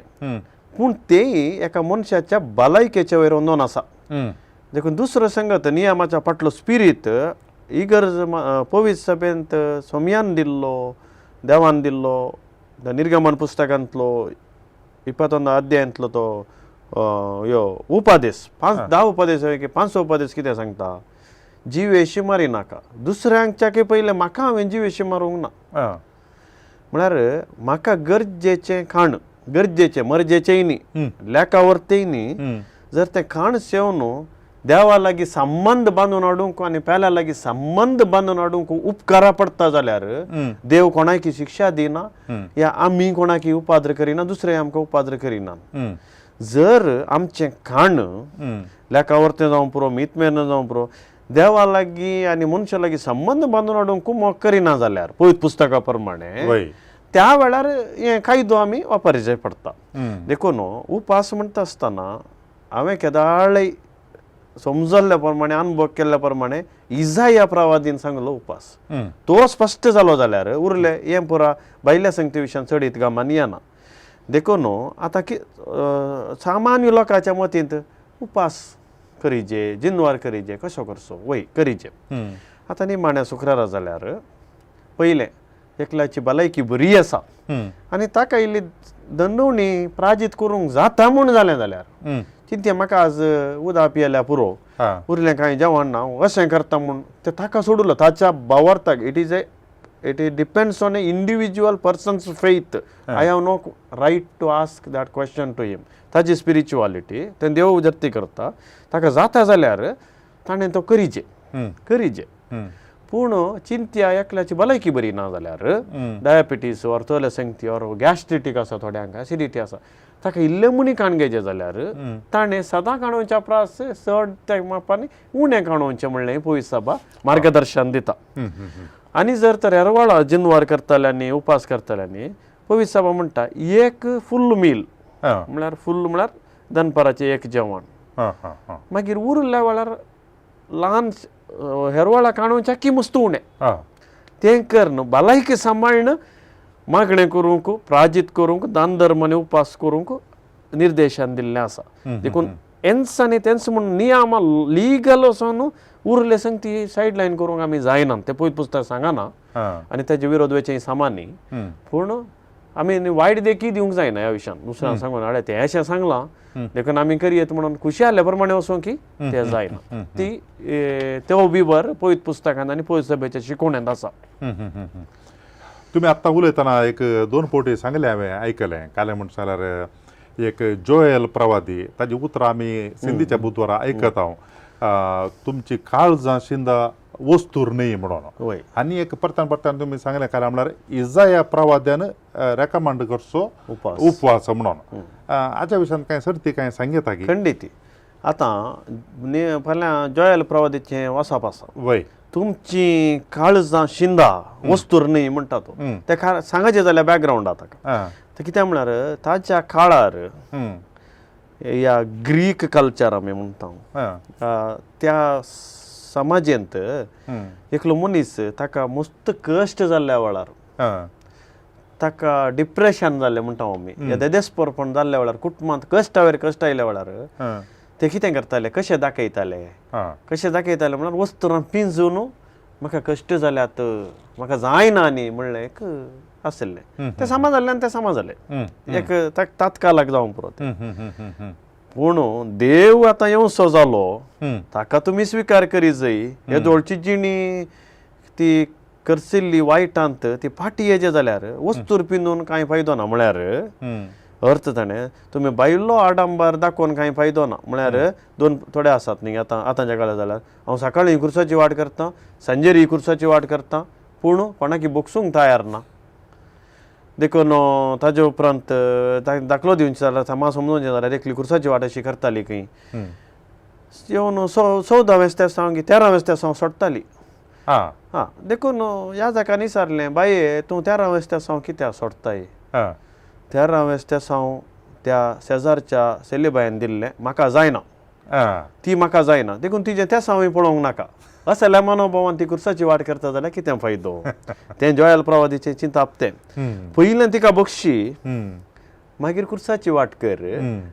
पूण तें एका मनशाच्या भलायकेच्या वयर अंदोन आसा. देखून दुसरो संगत नियमाच्या फाटलो स्पिरीत इगर्ज पवित्र सभेंत सोमयान दिल्लो, देवान दिल्लो, निर्गमन पुस्तकांतलो 20 अध्यायांतलो तो यो उपादेश 5-10 उपदेश की 5 उपदेश कितें सांगता, जिवेशी मारी नाका, दुसऱ्यांच्याकय पयलें म्हाका हांवें जिवेशी मारूंक ना, म्हळ्यार म्हाका गरजेचें खाण, गरजेचें मरजेचेंय न्ही, लेखावरतेय न्ही, जर तें खाण सेवन देवा लागीं संबंद बांदून हाडूंक आनी पेल्या लागीं संबंद बांदून हाडूंक उपकारा पडटा जाल्यार देव कोणाकी शिक्षा दिना या आमी कोणाकी उपाद्र करिना, दुसरे आमकां उपाद्र करिना. जर आमचें खाण लेखावरतें जावं पुरो, मीतमेन जावं पुरो, देवा लागीं आनी मनशा लागीं संबंद बांदून हाडूंक कुमक करिना जाल्यार पवित्र पुस्तका प्रमाणे त्या वेळार हें कायदो आमी वापरचें पडटा. देखून उपास म्हणटा आसतना हांवें केदाळय समजल्ल्या प्रमाणे अनुभव केल्ल्या प्रमाणे इजाया प्रवादीन सांगलो उपास तो स्पश्ट जालो जाल्यार उरले हें पुरा भायल्या संगती विशयान चडीत गामान येना. देखून आतां की सामान्य लोकांच्या मतींत उपास करीजे, जिनवार करीजे, कसो करचो वय करीजे. आतां निमाण्या शुक्रारा जाल्यार पयलें एकल्याची भलायकी बरी आसा आनी ताका इल्ली दंडवणी प्राजीत करूंक जाता म्हूण जालें जाल्यार चिंत्या म्हाका आज उदक पियेल्या पुरो, उरलें कांय जेवण ना, अशें करता म्हूण तें ताका सोडलो ताच्या भावार्थाक. It is a it depends on a individual person's faith. I have no right to ask that question to him. ताजी स्पिरिच्युअलिटी तें देव जर्ती करता, ताका जाता जाल्यार ताणें तो करीजे करीजे. पूण चिंत्या एकल्याची भलायकी बरी ना जाल्यार डायबिटीज ऑर तोले संगती ऑर गॅस्ट्रिटीक आसा, थोड्यांक एसिडिटी आसा, ताका इल्लें मुनी काणगेचें जाल्यार ताणें सदां काणोवच्या प्रास चड त्या मापांनी उणें काणोवचें म्हणलें पयस सभा मार्गदर्शन दिता. आनी जर तर हेरवाळा जिनवार करतल्यांनी उपास करतल्यांनी पवित्र सभा म्हणटा एक फुल मील म्हळ्यार फुल म्हळ्यार दनपाराचें एक जेवण, मागीर उरिल्ल्या वेळार ल्हान हेरवाळा काणोवच्या की मस्त उणें तें करून भलायकी सांबाळ्ण मागणें करूंक प्राजीत करूंक दान धर्म आनी उपास करूंक निर्देशन दिल्लें आसा. देखून एन्स आनी तेंच म्हूण नियम लिगल वचोन उरले संग ती सायड लायन करूंक आमी जायना, तें पयत पुस्तक सांगना आनी ताजे विरोध वयचें सामान्य. पूण आमी वायट देखी दिवंक जायना ह्या विशयान, दुसऱ्यान सांगून अरे तें अशें सांगलां देखून आमी करयेत म्हणून खुशी आसल्या प्रमाणे वचों की तें जायना. ती तो विवर पवित्र पुस्तकांत आनी पवित्र सभेच्या शिकवण्यांत आसा. तुमी आत्तां उलयतना एक दोन फावटी सांगलें हांवें आयकलें, कालें म्हण जाल्यार एक जोएल प्रवादी ताजी उतरां आमी सिंधीच्या बुधवारा आयकत हांव, तुमची काळजां शिंदा वस्तूर न्हय म्हणून. आनी एक परतान परतान तुमी सांगलें कारण म्हळ्यार इजाया प्रवाद्यान रेकमेंड करचो उपवास म्हणून. हाच्या विशयान कांय सर्ती कांय सांगता की? खंडीत. आतां फाल्यां जोएल प्रवादीचें वसप आसा, वय तुमची काळजां शिंदा वस्तूर न्हय म्हणटा तो, ते सांगाचें जाल्यार बॅकग्रावंड आतां तें कित्याक म्हळ्यार ताच्या काळार ह्या ग्रीक कल्चर आमी म्हणटा त्या समाजेंत एकलो मनीस ताका मस्त कश्ट जाल्ल्या वेळार ताका डिप्रेशन जाल्लें म्हणटा आमी, देदेस्पोरपण जाल्ल्या वेळार कुटुंबांत कश्टावेर कश्ट आयल्या वेळार ते कितें करताले, कशें दाखयताले कशें दाखयताले म्हळ्यार वस्तुरां पिंजून म्हाका कश्ट जाल्यात म्हाका जायना न्ही म्हणलें एक आशिल्लें. तें सामा जाल्लें आनी तें सामा जालें एक तात्कालाक जावंक पुरो. पूण देव आतां येवसो जालो ताका तुमी स्विकार करी जाय. हे दोळची जिणी ती करसिल्ली वायटांत ती फाटी येजे जाल्यार वस्तूर पिंदून कांय फायदो ना. म्हळ्यार अर्थ ताणें तुमी बायलो आडंबर दाखोवन कांय फायदो ना. म्हळ्यार दोन थोडे आसात न्ही आतां आतांच्या काळार जाल्यार हांव सकाळीं खुर्साची वाट करतां, सांजेर खुर्साची वाट करतां, पूण कोणाकी बोगसूंक तयार ना. देखून ताजे उपरांत दाखलो दिवचें जाल्यार सामा समजून जाल्यार एकली खुर्साची वाट अशी करताली खंय येवन 14 वेस्त्या की 13 वेस्त्या सोडटाली. हां देखून ह्या जाका विचारलें, बाये तूं 13 वेस्त्या कित्याक सोडटाय? 13 वेस्त्या त्या शेजारच्या सेलीबायन दिल्लें म्हाका जायना, ती म्हाका जायना, देखून तिजें त्या सावय पळोवंक नाका. असल्या मनोभावान ती खुर्साची वाट करता जाल्यार कितें फायदो? तें जोयल प्रवादीचें चिंताप तें पयलें तिका बक्षी, मागीर खुर्साची वाट कर,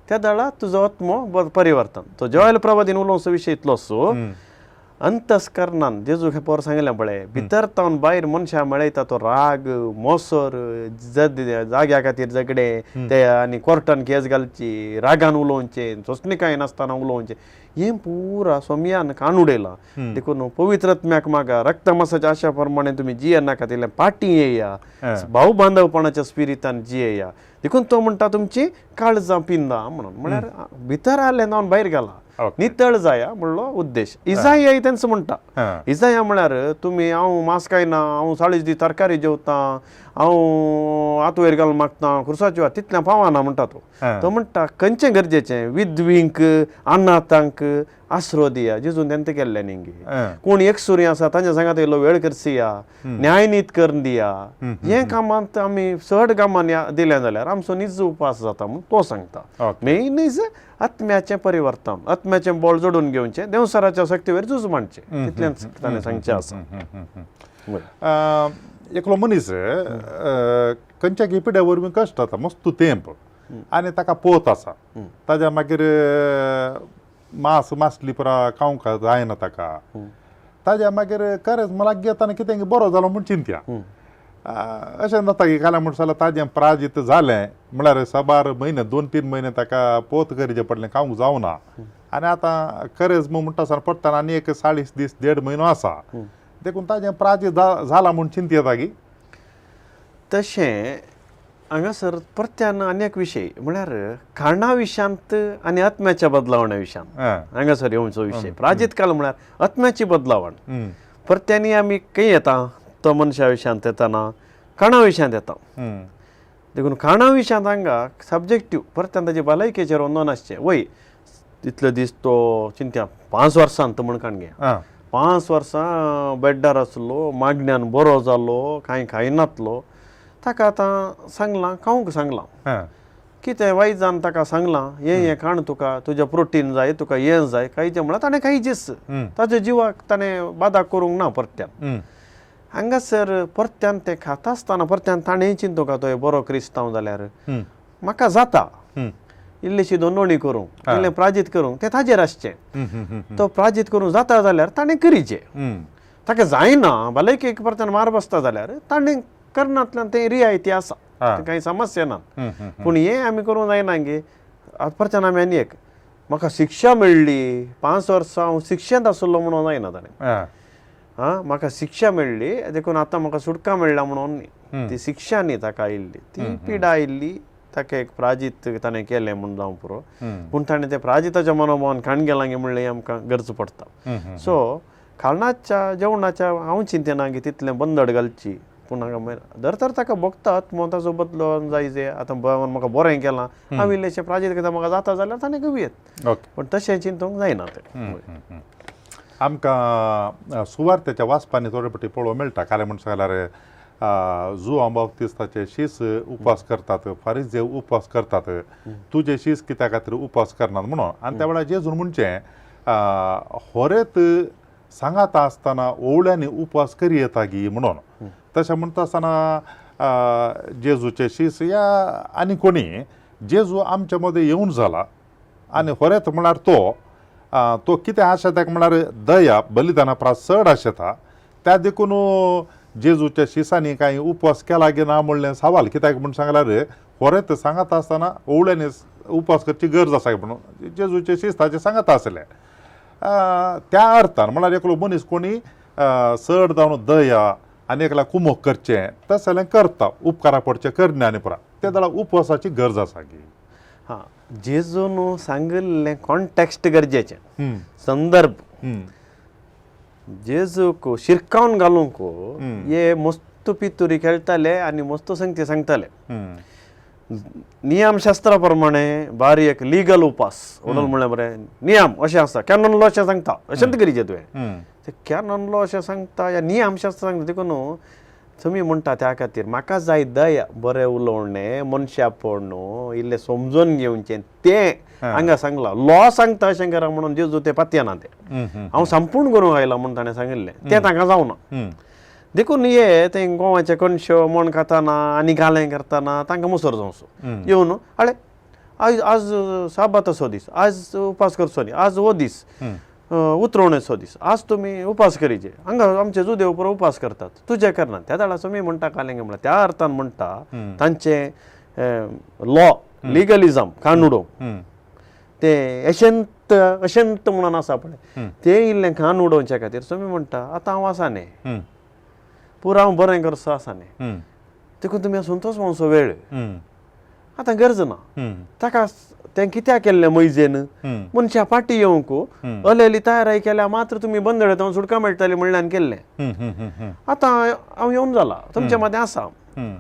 त्या दळा तुजो आत्मो परिवर्तन. तो जोयल प्रवादीन उलोवचो विशय इतलोसो अंतस्करणान जेजू हे पोर सांगलें पळय, भितर तावन भायर मनशां मेळयता तो राग मोसर जाग्या खातीर झगडे ते आनी कोर्टान केस घालची, रागान उलोवचें, सोंसणीकाय नासतना उलोवचें, हें पुरा सोमयान कान उडयलां. देखून पवित्र आत्म्याक मागा रक्तमासाच्या आशा प्रमाणे तुमी जियेनाका, तितलें पाटी येया, भाव बांधवपणाच्या स्पिरितान जियेया. देखून तो म्हणटा तुमची काळजां पिंदा म्हणून, म्हळ्यार भितर आलें जावन भायर गेला, नितळ जाया म्हणलो उद्देश. इजाया तेंच म्हणटा, इजाया म्हळ्यार तुमी हांव मांस खायना, हांव 40 दीस तरकारी जेवतां, हांव हात वयर घालून मागतां, खुर्साची वाट तितलें पावना म्हणटा तो. तो म्हणटा खंयचें गरजेचें विधवींक अनाथांक आसरो दिया, जेजून तेंत केल्लें न्ही. कोण एकसुरी आसा तांच्या सांगात इल्लो वेळ करसिया, न्यायनीत करून दिया, हें कामांत आमी चड कामान दिलें जाल्यार आमचो निज उपास जाता म्हूण तो सांगता. मेन is आत्म्याचें परिवर्तन, आत्म्याचें बळ जोडून घेवचें, देंवसाराच्या शक्तीवेर झूज मांडचें, तितलेंच ताणें सांगचें आसा. एकलो मनीस खंयच्या पिड्या वरवीं कश्ट जाता मस्त तेंप आनी ताका पोत आसा, ताज्या मागीर मांस मासली पुरा खावंक जायना ताका, ताज्या मागीर खरेंच मला घेताना कितें बरो जालो म्हूण चिंत्या. अशें जाता की काल्यां म्हणटा जाल्यार ताजें प्राजीत जालें म्हळ्यार साबार म्हयने 2-3 म्हयने ताका पोत करचें पडलें, खावंक जावना. आनी आतां करेज म्हणटा आसतना पडटना आनी एक 40 दीस 1.5 म्हयनो आसा, देखून ताजें प्राजीत जाला म्हूण चिंत येता की तशें हांगासर परत्यान आनी एक विशय म्हळ्यार खाणा विशयांत आनी आत्म्याच्या बदलावणा विशयांत हांगासर येवचो विशय. प्राजीत काल म्हळ्यार आत्म्याची बदलावण. परत्यानी आमी खंय येता तो मनशा विशयांत येताना खाणा विशयांत येता. देखून खाणा विशयांत हांगा सब्जेक्टीव परत्यान ताजे भलायकेचेर वंदोन आसचें. वय तितले दीस तो चिंत्या 5 वर्सांत म्हण काण घे, 5 वर्सां बेड्डार आसलो, मागण्यान बरो जालो, कांय खायनातलो, ताका आतां सांगलां खावंक सांगलां, कितें वायजान ताका सांगलां हें हें खाण तुका, तुजें प्रोटीन जाय, तुका हें जाय, खायचें म्हळ्यार ताणें खायचेच, ताज्या जिवाक ताणें बादा करूंक ना परत्यान. हांगासर परत्यान तें खाता आसतना परत्यान ताणें चिंतूंक तो बरो क्रिस्तांव जाल्यार म्हाका जाता इल्लीशी दोनोणी करूंक, इल्लें प्राजीत करूंक, तें ताजेर आसचें. तो प्राजीत करूंक जाता जाल्यार ताणें करीचें, ताका जायना भलायकेक परत्यान मार बसता जाल्यार ताणें करनातल्यान तें रियायती आसा, कांय समस्या ना. पूण हें आमी करूंक जायना गे. आतां परत्यान आमी आनी एक म्हाका शिक्षा मेळ्ळी, 5 वर्सां हांव शिक्षेंत आसलो म्हणून जायना ताणें. आं म्हाका शिक्षा मेळ्ळी देखून आतां म्हाका सुटका मेळ्ळा म्हणून न्ही, ती शिक्षा न्ही ताका आयिल्ली, ती पिडा आयिल्ली, ताका एक प्राजीत ताणें केलें म्हूण जावं पुरो, पूण ताणें तें प्राजिताच्या मनोभावान खाण गेलां गे म्हणलें आमकां गरज पडटा. सो खाणाच्या जेवणाच्या हांव चिंतना की तितलें बंदड घालची, पूण हांगा मागीर दर तर ताका भोगतात म्हूण ताचो बदलो जायजे. आतां म्हाका बरें केलां, हांव इल्लेशें प्राजीत करता म्हाका जाता जाल्यार ताणें कवी येत, पूण तशें चिंतूंक जायना तें. आमकां सुवार्थेच्या वाचपांनी थोडे फावटी पळोवंक मेळटा. काल्यां म्हणटा जाल्यार जुआंव बाप्तिस्ताचे शीस उपास करतात, फारिजे उपास करतात, तुजे शीस कित्या खातीर उपास करनात म्हणून. आनी त्या वेळार जेजून म्हणचें होरेत सांगाता आसतना ओवळ्यांनी उपास करी येता गी म्हणून. तशें म्हणटा आसतना जेजूचे शीस या आनी कोणी जेजू आमच्या मदें येवन जाला आनी होरेत म्हळ्यार तो तो कितें आशेता म्हळ्यार दया बलिदाना परस चड आशेता. त्या देखून जेजूच्या शिसांनी कांय उपवास केला की ना म्हणलें सवाल. कित्याक म्हूण सांगल्यार होरेत सांगता आसतना ओवळ्यांनी उपवास करची गरज आसा म्हणून जेजूचे शीस ताचे सांगता आसले. त्या अर्थान म्हळ्यार एकलो मनीस कोणी चड जावन दया आनी एकला कुमोक करचें तशें जाल्यार करता, उपकारा पडचें करना आनी पुरा ते जाल्यार उपवासाची गरज आसा की. हां, जेजून सांगिल्लें कॉन्टेक्स्ट गरजेचें, संदर्भ. जेजूक शिरकावन घालूंक हे मस्त पितुरी खेळटाले आनी मस्त संगती सांगताले. नियमशास्त्रा प्रमाणे बारी एक लिगल उपास म्हणून म्हणलें बरें नियम अशें आसा, कॅनन लॉ अशें सांगता, अशेंच करीचें तुवें. ते कॅनन लॉ अशें सांगता या नियमशास्त्र सांगता, देखून तुमी म्हणटा त्या खातीर म्हाका जाय दया, बरें उलोवणें, मनशापण न्हू, इल्लें समजून घेवचें, तें हांगा सांगलां. लॉ सांगता अशें करा म्हणून जेजू तें पातयेना, तें हांव संपूर्ण करूंक आयलां म्हूण ताणें सांगिल्लें, तें तांकां जावना. देखून हे तें गोवाचे कणश्यो मण खाताना आनी गालें करतना तांकां मुसर जावचो येवन आळे आयज आज साबाताचो दीस, आज उपास करचो न्ही, आज हो दीस उतरवणेचो दीस, आज तुमी उपास करीचे, हांगा आमचे जुदेव पुरो उपास करतात, तुजे करना. त्या दाळाचो मी म्हणटा कालेंगे म्हणल्यार त्या अर्थान म्हणटा तांचे लॉ लिगलिजम कानूड ते अशंत अशंत म्हणून आसा पळय, ते इल्लें खान उडोवच्या खातीर तुमी म्हणटा आतां हांव आसा न्ही, पुरो हांव बरें करचो आसा न्ही, देखून तुमी संतोष मावसो वेळ आतां गरज ना. ताका तें कित्याक केल्लें मैजेन मनशा फाटी येवंक अलेली तयाराय केल्या मात्र तुमी बंदड येता सुटका मेळटाली म्हणल्यान केल्लें. आतां हांव येवन जाला तुमच्या मदें आसा,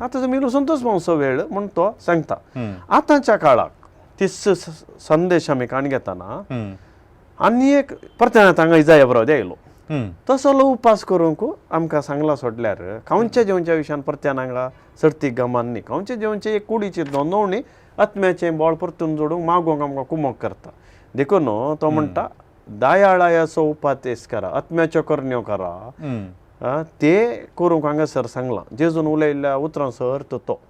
आतां तुमी संतोष मावसो वेळ म्हूण तो सांगता. आतांच्या काळाक तीस संदेश आमी काण घेतना आनी एक परत्यान हांगा जाय बरो आयलो तसो उपास करूंक आमकां सांगला सोडल्यार खावच्या जेवच्या विशयान परत्यान हांगा सर्तीक गमान न्ही. खावचे जेवचे एक कुडीची नोंदवणी आत्म्याचें बळ परतून जोडूंक मागोवंक आमकां कुमोक करता. देखून तो म्हणटा दयाळायाचो उपातेस करा, आत्म्याच्यो करण्यो करा, ते करूंक हांगासर सांगलां. जेजून उलयल्ल्या उतरांचो अर्थ तो.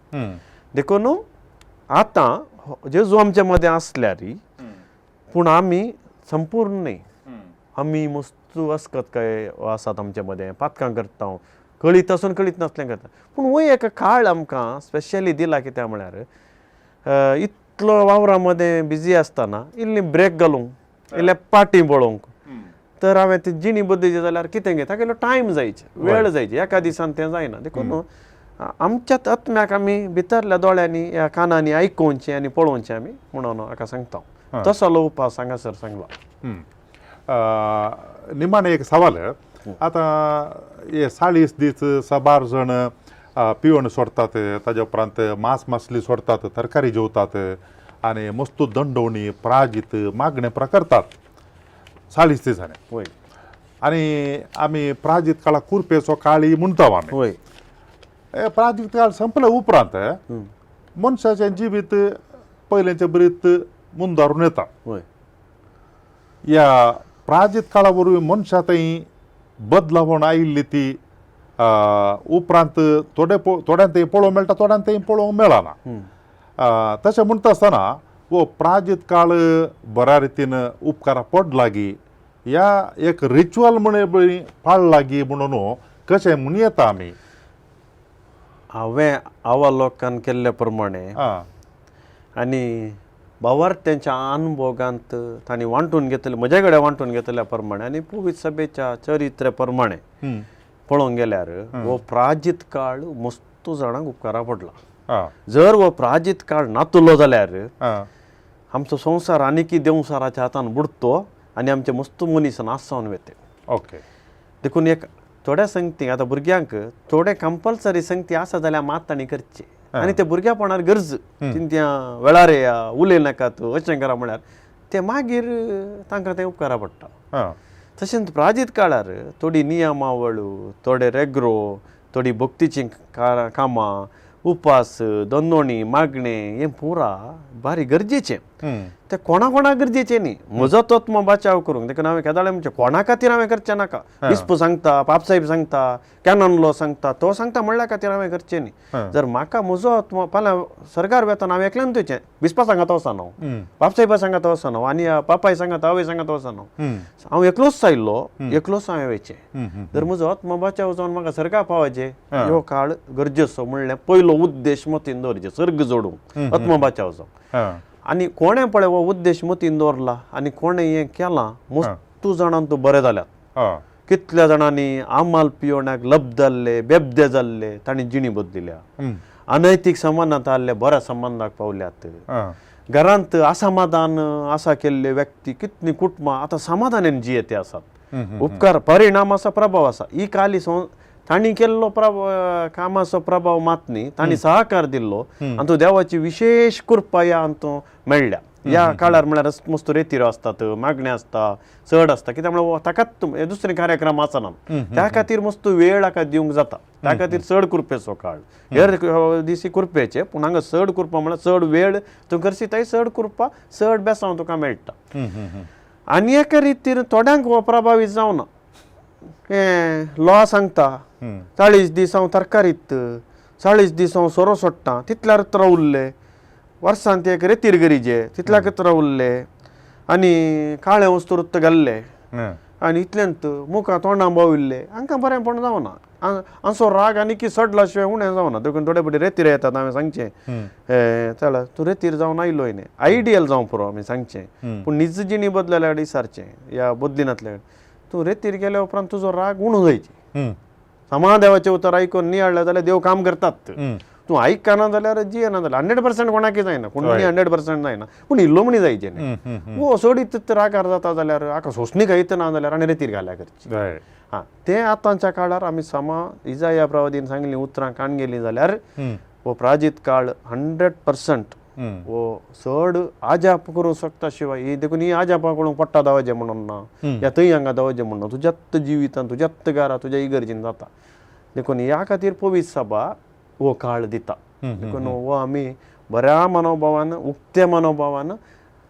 देखून आतां जेजू आमच्या मदें आसल्यार पूण आमी संपूर्ण न्ही, आमी मस्त अस्कत काय आसात आमच्या मदें, पातकां करता, कळीत आसून कळीत नासलें करता. पूण वय एक काळ आमकां स्पेशली दिला कित्याक म्हळ्यार इतलो वावरा मदें बिजी आसतना इल्ली ब्रेक घालूंक, इल्ले पाटी पळोवंक, तर हांवें ती जिणी बदलची जाल्यार कितें घे ताका इल्लो टायम जायचे, वेळ जायची, एका दिसान तें जायना. देखून आमच्या आत्म्याक आमी भितरल्या दोळ्यांनी ह्या कानांनी आयकोवचें आनी पळोवचें आमी म्हणून हाका सांगता. तसो उपास हांगासर सांगला. निमाणें एक सवाल, आतां हे 40 दीस साबार जण पिवण सोडतात, ताज्या उपरांत मांस मासली सोडतात, तरकारी जेवतात आनी मस्तू दंडवणी प्राजीत मागणे करतात 40 दिसांनी. वय. आनी आमी प्राजीत काळा कुरपेचो काळी म्हणटा आमी. वय. प्राजीत काळ संपले उपरांत मनशाचें जिवीत पयलेंचे बरीत मुंदारून येता. वय. ह्या प्राजीत काळा वरवीं मनशा थंय बदलावण आयिल्ली ती उपरांत थोडे थोड्यांक थंय पळोवंक मेळटा, थोड्यांक थंय पळोवंक मेळना. तशें म्हणटा आसतना हो प्राजीत काळ बऱ्या रितीन उपकारा पडला गी, ह्या एक रिच्युअल म्हण पाळ्ळा गी म्हणून कशें म्हण येता आमी? हांवें आवा लोकान केल्ल्या प्रमाणे आनी बावर तेंच्या अनुभोगांत तांणी वांटून घेतले, म्हजे कडेन वांटून घेतल्या प्रमाणे आनी पवित्र सभेच्या चरित्र्या प्रमाणे पळोवंक गेल्यार हो प्राजीत काळ मस्तू जाणांक उपकारा पडला. जर हो प्राजीत काळ नातुलो जाल्यार आमचो संवसार आनीकी देंवसाराच्या हातान बुडतो आनी आमचे मस्तू मनीस नाश जावन वते. ओके. देखून एक थोड्या संगती आतां भुरग्यांक थोडे कंपल्सरी संगती आसा जाल्यार मात तांणी करचे आनी ते भुरग्यापणार गरज तिंत्या वेळार येया, उलय नाकात, अशें करा म्हळ्यार ते मागीर तांकां तें उपकारा पडटा. तशेंच प्राजीत काळार थोडी नियमावळ, थोडे रेग्रो, थोडी भक्तीचीं कामां, उपास, दंदोणी, मागणें हें पुरा भारी गरजेचें. तें कोणा कोणा गरजेचें न्ही, म्हजो तत्व बचाव करूंक. देखून हांवें केदाळे म्हणचें कोणा खातीर हांवें करचें नाका. बिस्प सांगता, पापसाहेब सांगता, कॅनन लॉ सांगता, तो सांगता म्हणल्या खातीर हांवें करचें न्ही. जर म्हाका म्हजो आत्मो फाल्यां सरकार वेतना हांवें एकल्यान तुजें बिस्पा सांगता वचना, पापसाहेबा सांगता वचना आनी पापाय सांगता, आवय सांगता वचना, हांव एकलोच आयिल्लो, एकलोच हांवें वयचें. जर म्हजो आत्मो बचाव जावन म्हाका सरकार पावाचें ह्यो काळ गरजेचो म्हणल्यार पयलो उद्देश मतीन दवरचें, सर्ग जोडूंक, आत्मो बचाव जावंक. आनी कोणें पळय हो उद्देश मतीन दवरला आनी कोणें हें केलां, मस्तू जाणां तूं बरें जाल्यात. कितल्या जाणांनी आमाल पियोण्याक लब्ध जाल्ले, बेबदे जाल्ले, तांणी जिणी बदलिल्या. अनैतीक संबंदांत आसले बऱ्या संबंदाक पावल्यात. घरांत असमाधान आसा केल्ले व्यक्ती कितलीं कुटुंबां आतां समाधानान जियेते आसात. उपकार परिणाम आसा, प्रभाव आसा. ही काली तांणी केल्लो कामाचो प्रभाव मात न्ही, तांणी सहकार दिल्लो आनी तो देवाची विशेश कृपा ह्या अंतू मेळ्ळ्या. ह्या काळार म्हळ्यार मस्त रेतिरो आसतात, मागणें आसता, चड आसता, कित्याक म्हळ्यार ताकाच दुसरे कार्यक्रम आसना, त्या खातीर मस्त वेळ हाका दिवंक जाता. त्या खातीर चड कृपेचो काळ, हेर दिसी कृपेचे, पूण हांगा चड कृपा म्हळ्यार चड वेळ तूं करशी थंय चड कृपा, चड बेसांव तुका मेळटा. आनी एका रितीन थोड्यांक हो प्रभावीत जावना. हें लॉ सांगता 40 दीस हांव तरकारीत, 40 दीस हांव सोरो सोडटा, तितल्यार रावल्ले, वर्सांत एक रेतीर गरीजे तितल्याकच रावल्ले आनी काळे वस्तुवृत्त घाल्ले आनी इतल्यांत मुखां तोंडां बाविल्ले, हांकां बरेंपण जावना. आमचो राग आनी की सडला शिवाय उणें जावना. देखून थोडे फावटी रेतीर येतात, हांवें सांगचें चल तूं रेतीर जावन आयलोय न्ही, आयडियल जावं पुरो आमी सांगचें, पूण निज जिणी बदलल्या कडेन विचारचें या बदलिनातल्या कडेन, तूं रेतीर गेल्या उपरांत तुजो राग उणो जायचे. समा देवाचें उतर आयकून नियाळ्ळें जाल्यार देव काम करतात. तूं आयकना जाल्यार जियेना जाल्यार 100% कोणाकय जायना, कोणी 100% जायना, पूण इल्लो म्हणी जायचे न्ही. वो सोडीत रागार जाता जाल्यार हाका सोंसणीक येतना जाल्यार आनी रेतीर घाल्या करची. हां, तें आतांच्या काळार आमी समा इजाया प्रवादीन सांगलीं उतरां काण गेलीं जाल्यार हो प्राजीत काळ 100% हो चड आजाप करूंक शकता शिवाय ही. देखून ही आजापां करूंक पडटा दावाचें म्हणून ना, या थंय हांगा दावाचें म्हणून, तुज्यात जिवितान, तुज्यात घरा, तुज्या इगर्जीन जाता. देखून ह्या खातीर पवित्र सभा हो काळ दिता. देखून हो आमी बऱ्या मनोभावान, उक्त्या मनोभावान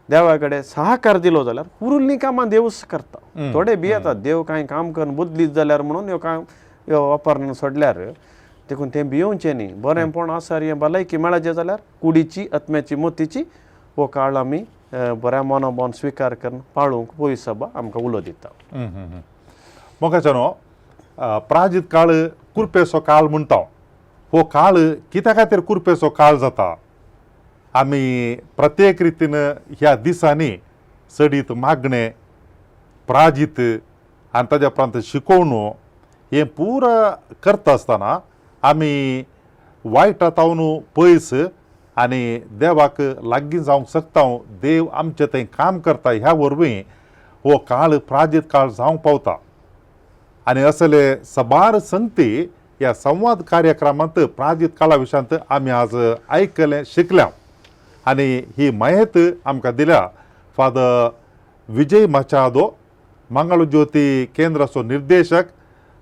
देवा कडेन सहकार दिलो जाल्यार उरिल्लीं कामां देवूच करता. थोडे भियेतात देव कांय काम करून बदलीत जाल्यार म्हणून ह्यो काम ह्यो वापरून सोडल्यार, देखून तें भियोवचें न्ही. बरेंपण आसा हें भलायकी मेळचें जाल्यार कुडीची, आत्म्याची, मतीची हो काळ आमी बऱ्या मनोभावान स्विकार करून पाळूंक पवित्र सभा आमकां उलो दिता. मोगाच्यानो, प्राजीत काळ कुरपेचो काळ म्हणटा. हो काळ कित्या खातीर कुरपेचो काळ जाता? आमी प्रत्येक रितीन ह्या दिसांनी चडीत मागणें प्राजीत आनी ताज्या उपरांत शिकोवन हें पुरा करता आसतना आमी वायटा तावन पयस आनी देवाक लागीं जावंक शकता. देव आमचें थंय काम करता. ह्या वरवीं हो काळ प्राजीत काळ जावंक पावता. आनी असले सबार संगती ह्या संवाद कार्यक्रमांत प्राजीत काळा विशयांत आमी आज आयकलें, शिकल्या. आनी ही म्हायत आमकां दिल्या फादर विजय मचादो, मंगळ ज्योती केंद्राचो निर्देशक.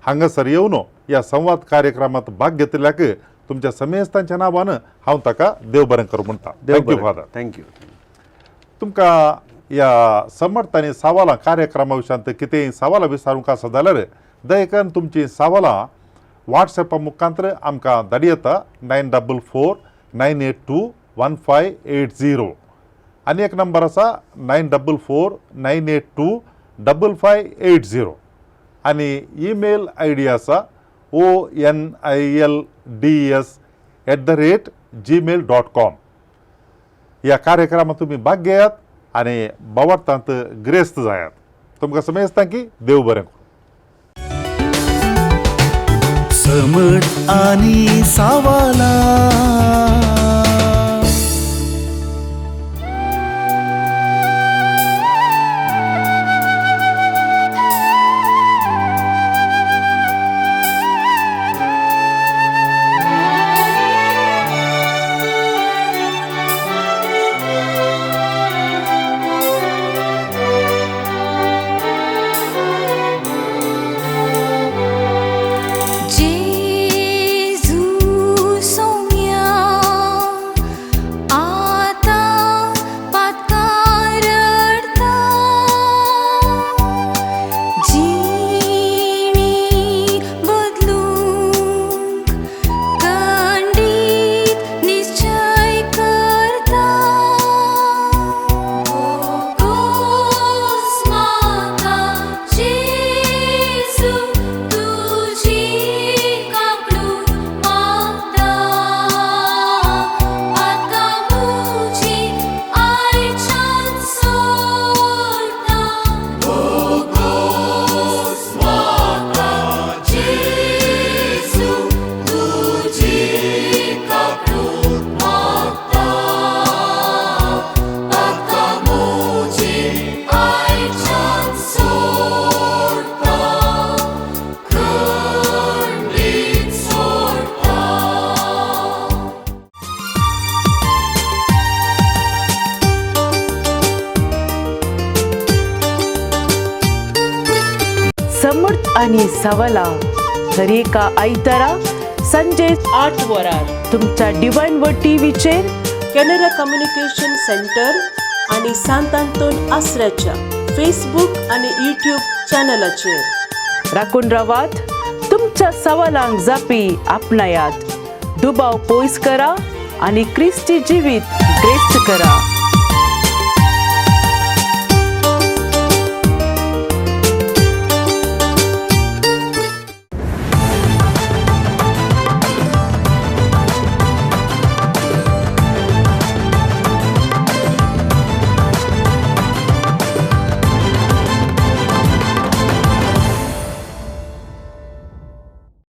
हांगासर येवन ह्या संवाद कार्यक्रमांत भाग घेतल्याक तुमच्या समेस्तांच्या नांवान हांव ताका देव बरें करूं म्हणटा. Thank you father. Thank you. तुमकां ह्या समर्थ आनी सवालां कार्यक्रमा विशयांत कितेंय सवालां विचारूंक आसा जाल्यार दयेकन तुमचीं सवालां वॉट्सॅपा मुखांतर आमकां धाडयेता 944 982 1580. आनी एक नंबर आसा 944 982 5580. आनी ईमेल I D आसा onilds@gmail.com. ह्या कार्यक्रमात तुमी भाग घेयात आनी बावडटांत ग्रेस्त जायात. तुमकां समजता की देव बरें करूं. समट आनी सावाला. जेजू सोम्या आतां पातकां रडटा, जिणी बदलूंक खंडीत निश्चय करता. भोगोस म्हाका जेजू तुजी काकूट मागता, पातकां म्हजीं आयच्यान सोडटा. भोगोस म्हाका जेजू तुजी काकूट मागता, पातकां म्हजीं आयच्यान सोडटा, खंडीत सोडटा. समर्थ आणि सवाला दरेका आयतारा संजे 8 वरार तुमच्या डिवायन व टीव्हीचेर कॅनरा कम्युनिकेशन सेंटर आनी सांत आंतोन आसऱ्याच्या फेसबूक आनी यूट्यूब चॅनलाचेर. राखून रावात. तुमच्या सवालांक जापी आपणायात, दुबाव पयस करा आनी क्रिस्ती जिवीत ग्रेस्त करा.